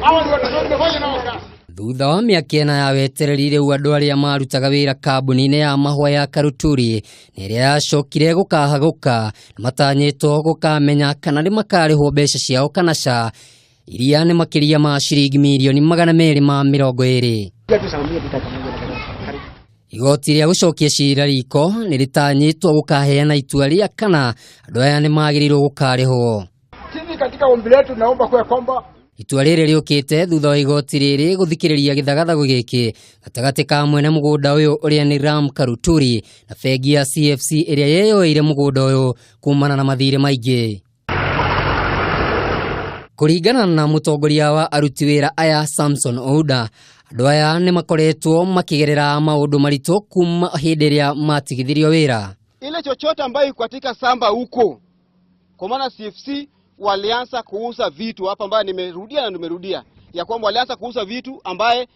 Hawa ndio tunafanya nao kazi. Thutha wa mĩaka 4 ya wetereri, rĩu andũ arĩa marutaga wĩra kambuni-inĩ ya mahũa ya Karuturi na ĩrĩa yacokire gũkahagũka matanyĩtwo gũkamenya kana nĩ makarĩhwo mbeca ciao kana ca, iria nĩ makĩria ma ciringi mirioni 220. Igoti rĩa gũcokia cira riko nĩ rĩtanyĩtwo gũkaheana itua rĩa kana andũ aya nĩ magĩrĩirwo gũkarĩhwo. Sisi katika ombi letu naomba kwa kwamba Itua rĩrĩ rĩũkĩte thutha wa igoti rĩrĩ gũthikĩrĩria gĩthagathago gĩkĩ gatagatĩ ka mwene mũgũnda ũyũ ũrĩa nĩ Ram Karuturi na bengi ya CFC ĩrĩa yeyoeire mũgũnda ũyũ kumana na mathirĩ maingĩ. Kũringana na mũtongoria wa aruti wĩra aya Samson Ouda, andũ aya nĩ makoretwo makĩgerera maũndũ maritũ kuma hĩndĩ ĩrĩa matigithirio wĩra. Ile chochote ambayo iko katika samba huko, kwa maana CFC walianza kuuza vitu hapa, ambayo nimerudia na nimerudia ya kwamba walianza kuuza vitu ambaye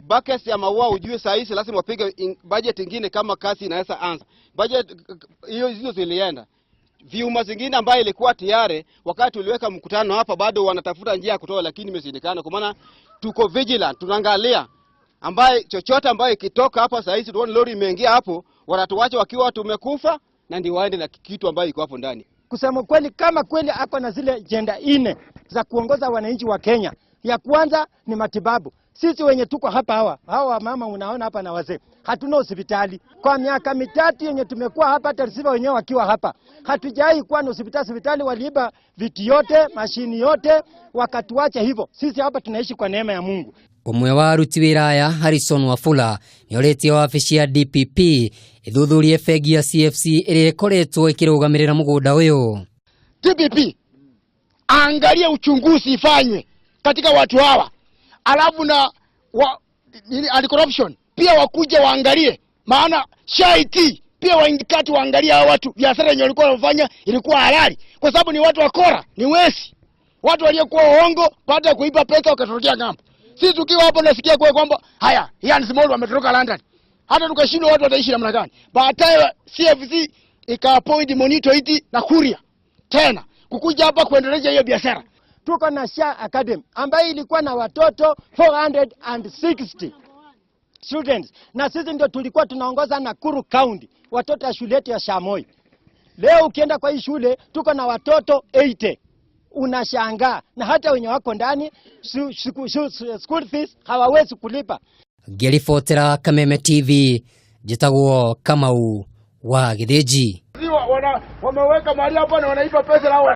buckets ya maua, ujue saa hizi lazima wapige budget ingine kama kazi inaweza anza. Budget hiyo hizo zilienda. Vyuma zingine ambayo ilikuwa tayari wakati tuliweka mkutano hapa, bado wanatafuta njia ya kutoa, lakini imeshindikana. Kwa maana tuko vigilant, tunaangalia ambaye chochote ambaye ikitoka hapa saa hizi tuone lori imeingia hapo, wanatuacha wakiwa tumekufa na ndio waende na kitu ambayo iko hapo ndani. Kusema kweli, kama kweli ako na zile agenda 4 za kuongoza wananchi wa Kenya, ya kwanza ni matibabu. Sisi wenye tuko hapa hawa mama unaona hapa na wazee, hatuna hospitali. Kwa miaka 3 yenye tumekuwa hapa, hata receiver wenyewe wakiwa hapa, hatujai kuwa na hospitali. Hospitali waliiba viti yote, mashini yote, wakatuacha hivyo. Sisi hapa tunaishi kwa neema ya Mungu. Ũmwe wa aruti wĩra aya Harrison Wafula nĩorĩtie wabici ya DPP ĩthuthurie bengi ya CFC ĩrĩa ĩkoretwo ĩkĩrũgamĩrĩra mũgũnda ũyũ. DPP angalie uchunguzi ifanywe katika watu hawa, alafu na anti corruption pia wakuje waangalie, maana SHIT pia waingie kati waangalie hawa watu biashara yenye walikuwa wanafanya ilikuwa halali, kwa sababu ni watu wakora, ni wezi, watu waliokuwa waongo, baada ya kuiba pesa wakatorokea ng'ambo. Sisi tukiwa hapo nasikia kwa kwamba haya Ian Small wametoroka London, hata tukashindwa watu wataishi namna gani? Baadaye CFC ika appoint Monito iti na Kuria tena kukuja hapa kuendeleza hiyo biashara. Tuko na SHA Academy ambayo ilikuwa na watoto 460 students, na sisi ndio tulikuwa tunaongoza Nakuru County watoto ya shule yetu ya Shamoi. Leo ukienda kwa hii shule tuko na watoto 80. Unashangaa, na hata wenye wako ndani school fees hawawezi kulipa. Ngĩribotera Kameme TV, njĩtagwo Kamau wa Gĩthĩnji. Wameweka mahali hapa na wanaiba pesa na